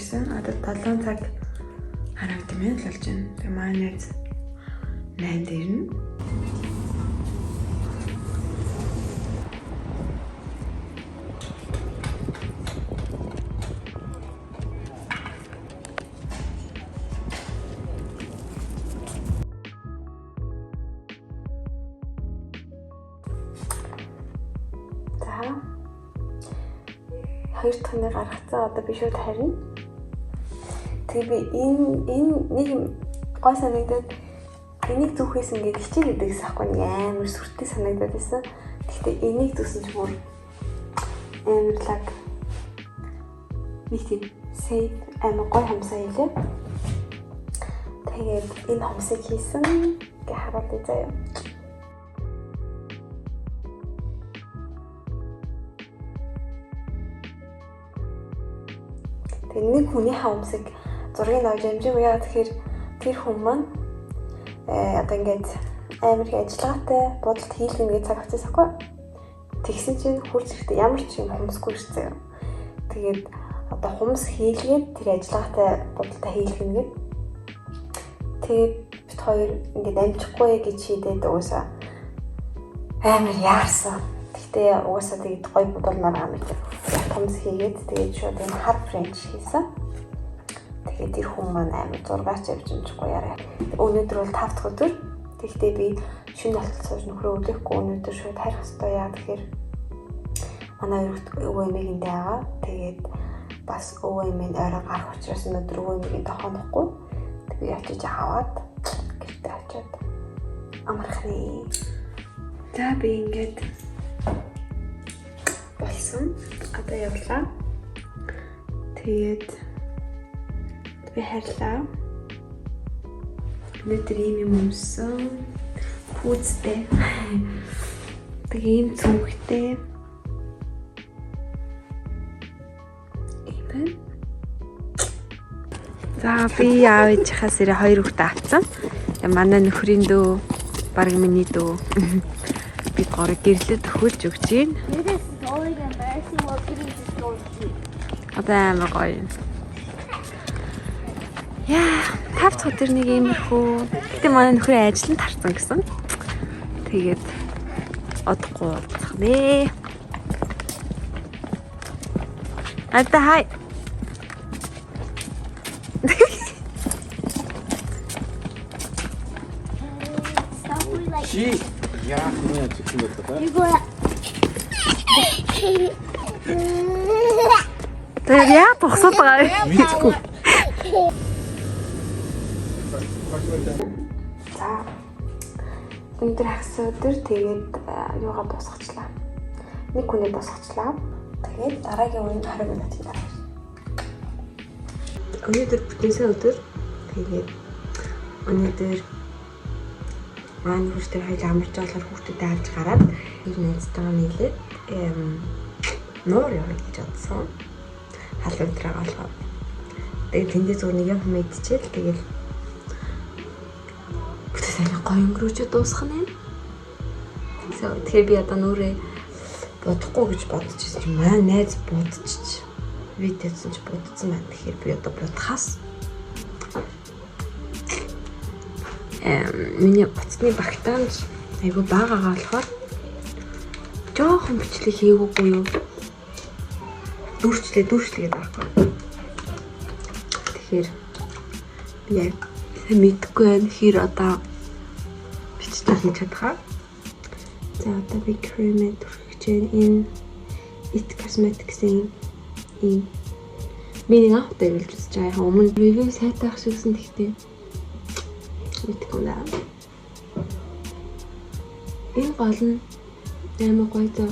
ирсэн. Одоо 7 цаг 10 минут л болж байна. Тэгээ манай найз 8-д ирнэ. За. Хоёр дахь нь гаргацсан. Одоо би шууд харина. Тэгээ би энэ нэг юм гой санагдаад энийг зүүхээс ингээд хичээл өгдөг гэсэн аахгүй нэг амар сүртэй санагдаад байсан. Гэхдээ энийг зүүсэн чинь бүр амар лаг нэг тийм safe амар гой хамсаа хийлээ. Тэгээд энэ хамсыг хийсэн гэ харуулъя заяа. Тэгээд нэг хүний хамсыг зургийг авч амжаагүй. Яа тэгэхээр тэр хүн маань одоо ингээд амар их ажиллагаатай бодолт хийлгэнэ гэж цаг авчихсан байхгүй. Тэгсэн чинь хурц ирэхдээ ямар ч юм хумсгүй ирсэн юм. Тэгээд одоо хумс хийлгээд тэр ажиллагаатай бодолтой хийлгэнэ гэд. Тэгээд бит хоёр ингээд амжихгүй гэж шийдээд угаасаа амар яарсан. Тэгтээ угаасаа тэгээд гоё бодолмоор байгаа юм чинь. Хумс хийгээд тэгээд шууд энэ хар френч хийсэн. Тэгээд тэр хүн маань амар зургаач явж амжихгүй яраа. Өнөөдөр бол 5 дахь өдөр. Тэгтээ би шөнө болтол сууж нөхрөө өглөхгүй өнөөдөр шууд харих ёстой яа тэгэхээр манай өвөө эмээгийн байгаа. Тэгээд бас өвөө эмээ нь орой гарах учраас өнөөдөр өвөө эмээгийн тохоонохгүй. Тэг би очиж аваад гэртээ очиод амарх нэ. За би ингээд болсон. Одоо явлаа. Тэгээд би харьлаа. Өнөөдөр ийм юм өмссөн. Пүүзтэй. Тэгээ ийм цүнхтэй. Ийм байна. За би аав ээжийнхээс ирээ хоёр хүүхдээ авцсан. Тэгээ манай нөхрийн дүү, бараг миний дүү. Би горыг гэрлээд өхүүлж өгч байна. This is totally embarrassing. We're putting this going deep. Одоо амар гоё юм. Яа, 5 дахь өдөр нэг иймэрхүү. Гэтэ манай нөхрийн ажил нь тарцсан гэсэн. Тэгээд одохгүй уулзах нэ. Ата хай. Stop we like Чи яах вэ гэх юм бэ? you go. Тэгээд яа тухсаад байгаа юм. Мэдгүй. За. Өнөөдөр хагас өдөр тэгээд юугаа дуусгачлаа. Нэг хүнээ дуусгачлаа. Тэгээд дараагийн үн 20 минутын дараа. Өнөөдөр бүтэн сайн өдөр. Тэгээд өнөөдөр маань хүүхдтэй хоёул амарч болохоор хүүхдүүдээ авч гараад тэр найзтайгаа нийлээд нуур явъя гэж бодсон. Халуун өдрөө болохоор. Тэгээд тэндээ зүгээр нэг юм мэдчихэл тэгээд бүтэн сайн гоё өнгөрөөчөө дуусгах нь. Тэгэхээр би одоо нүрээ бодохгүй гэж бодож ирсэн чинь манай найз бодчих. Би тэгсэн чи бодсон байна. Тэгэхээр би одоо бодхаас миний утасны багтаамж айгүй багагаа болохоор жоохон бичлэг хийгээгүй юу? Дүүрчлээ гэдэг байхгүй. Тэгэхээр би яг сайн мэдэхгүй байна. Хэр одоо бичлэг хийж чадхаа. За одоо би крем түрхэж байна. Энэ It Cosmetics-ийн ийм би нэг анх удаа хэрэглэж үзэж байгаа. Яг өмнө review сайтай ах шигсэн гэхдээ мэдэхгүй наа. Энэ гол нь амар гоё зөө.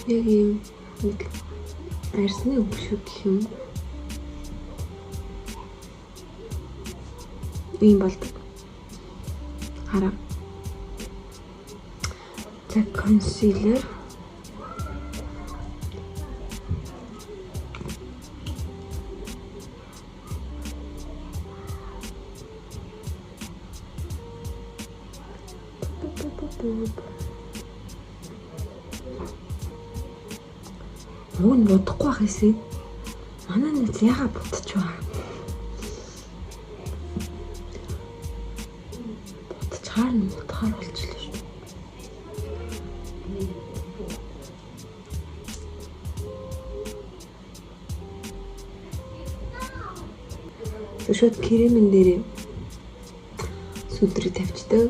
Яг ийм нэг арьсны өнгө шиг гэх юм. Ийм болдог. Хараа. За concealer. Уг нь будахгүй байх эсэ. Манай найз яга будчихваа. Будчихаар нь будахаар болчихлоо шүү. Шууд кремэн дээрээ сүдрийг тавьчихдаг.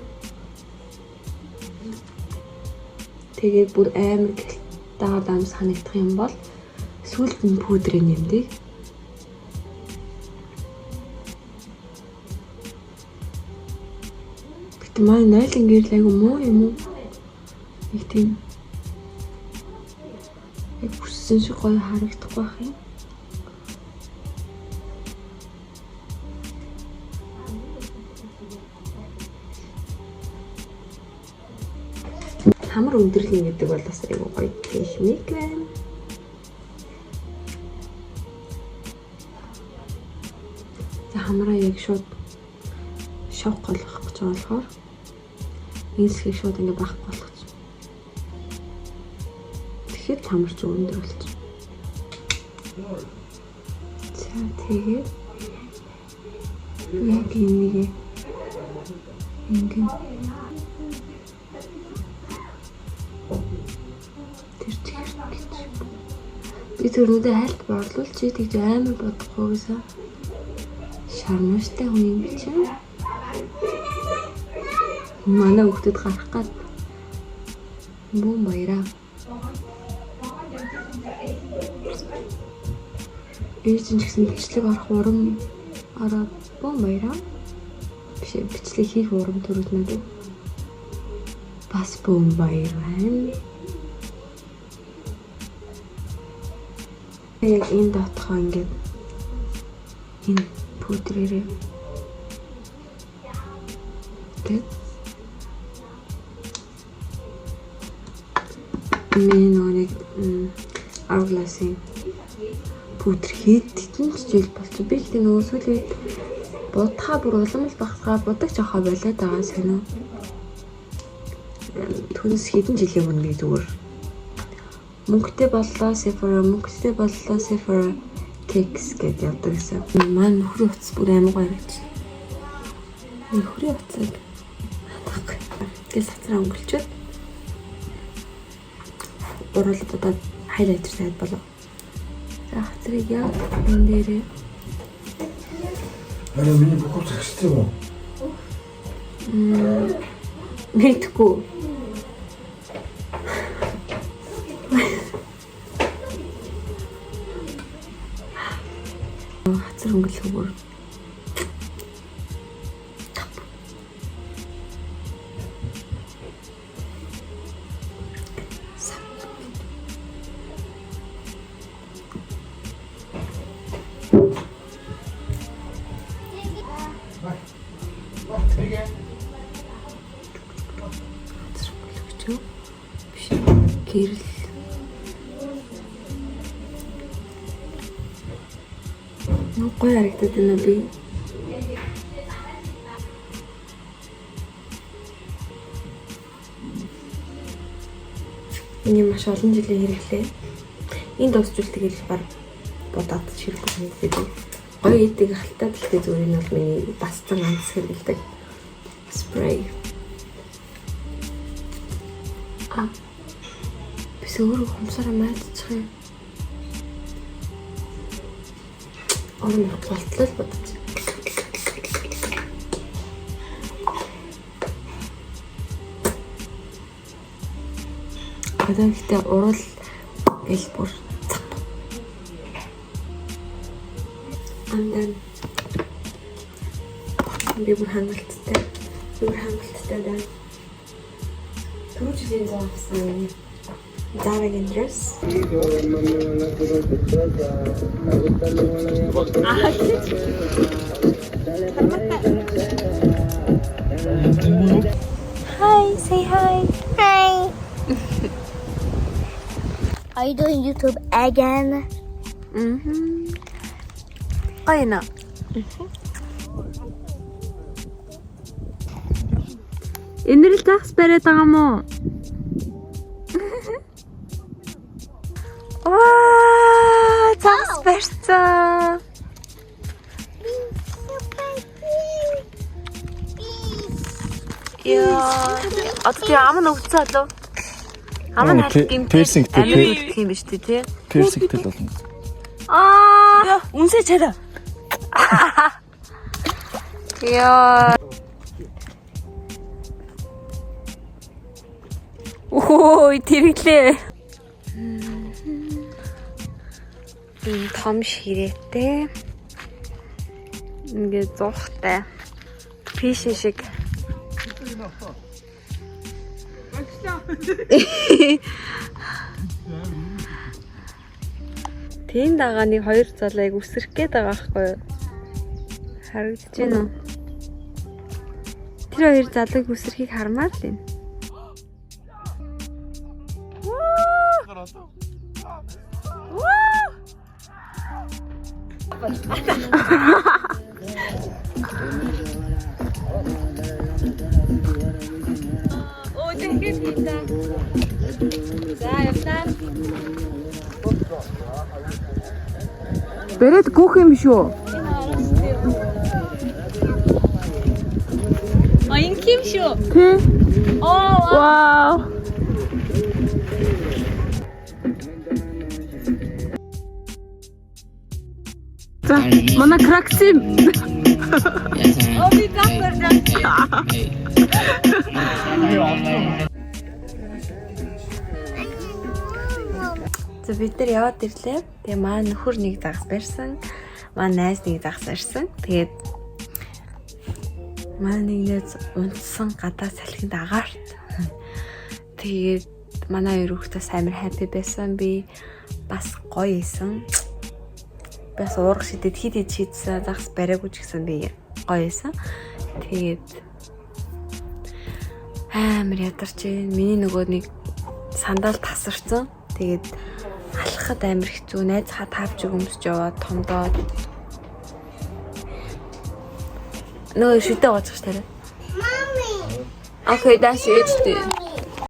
Тэгээд бүр амар гэлтайгаар дам санагдах юм бол сүүлд нь пудрыг нэмдэг. Гэтэ манай нойлын гэрэл айгу муу юм уу? Нэг тийм яг хүссэн шиг гоё харагдахгүй байх юм. Хамар өндөрлөн гэдэг бол бас айгу гоё техник байна. За хамраа яг шууд шок болгох гэж байгаа болохоор энэсхийг шууд ингээ байхгүй болгоч. Тэгэхэд хамарч өндөр болчих. За тэгээд яг энийг ингээ тэр чигт гэж. Би тэрнүүдээ хальт борлуул чи тэгж амар бодохгүй гэсэн. Шармууштай хүн юм чинь. Манай хүүхдүүд гарах гад бүүн баяраа. Ээж нь ч гэсэн бичлэг орох урам ороод бүүн баяраа. Биш бичлэг хийх урам төрөд надад. Бас бүүн баяр байна. Яг энэ дотхоо ингээд энэ пудрээрээ тэгээд миний нөгөө нэг Hourglass-ийн пудр хэдэн ч жил болчих. Би ихтэй нөгөө сүүлийн үед будхаа бүр улам л багсгаа будаг жоохоо болоод байгаа сонио. Түүнээс хэдэн жилийн өмнө би зүгээр мөнгөтэй боллоо Sephora, мөнгөтэй боллоо Sephora Cakes гэдээ явдаг гэсэн. Манай нөхрийн утас бүр амар гоё харагдчих. Нөхрийн утсыг хатахгүй. Тэгэл цацраа өнгөлчөөд уруулаад удаад highlighter тавиад болоо. За хацрыг яг энэ дээрээ. Арай миний бүх хувцас агшсан юм уу? Мэдгүй. Хацар өнгөлөх бүр. Хацар өнгөлөх ч юу? Биш. Гэрэл. Нөө гоё харагдаад байна би. Энэ маш олон жилийн хэрэглээ. Энэ дуусчул тэгэл баг будаад ч хэрэггүй санагддаг. Гоё идэг халтаа дэлхий зүгээр энэ бол миний дасцан ганц хэрэглэдэг спрей. А бис өөрөө хумсараа майдчих юм. Орон болтлоо л бодож. Одоо ихтэй урал гэл бүр цап. And then би бүр хангалттай. Би бүр хангалттай байна. Түрүү жилийн зам авсан Zara-гийн dress. Hi, say hi. Hi. Are you doing YouTube again? Mhm. Гоё нэ. Энэрл загас бариад байгаа мó? Ваа, загас барьсан. Яа, одоо тэр ам нь өвдсөн болов? Ам нь Оо, гимтэл пирсингтэй, амин тий. өвдөх юм биш үү тий? Пирсингтэй л болно. Аа, Үнсээ чараа. яа. Ой, тэрглээ. Ийм том ширээтэй. Ингээд зуухтай. Пишин шиг. Тийм дагаа нэг хоёр залайг үсрэх гээд байгаа байхгүй юу? Харагдаж байна уу? Тэр хоёр залууг үсрэхийг хармаар л байна. Оо тэгэхээр хийлээ. За явлаа. Бэрэд гүөх юм шүү. А энэ ким шүү. Тий. Оо Вау. За, манай Краксим. оо би давхар За бид нар яваад ирлээ. Тэгээ маа нөхөр нэг загас барьсан. Маа найз нэг загас барьсан. Тэгээд маа нэг найз унтсан гадаа салхинд агаарт. Тэгээд манай хоёр хүүхдээс амар happy байсан. Би бас гоё исэн. Бас уурга шидэд хит хит шидсэн. Загас бариагүй ч гэсэн би гоё исэн. Тэгээд амар ядарч байна. Миний нөгөө нэг сандал тасарсан. Тэгээд алхахад амар хэцүү. Найзхаа таавчиг өмсөж яваад томдоод нөгөө шүдэ гоцгоч тарай. Mommy. Окей, даш ээжтэй.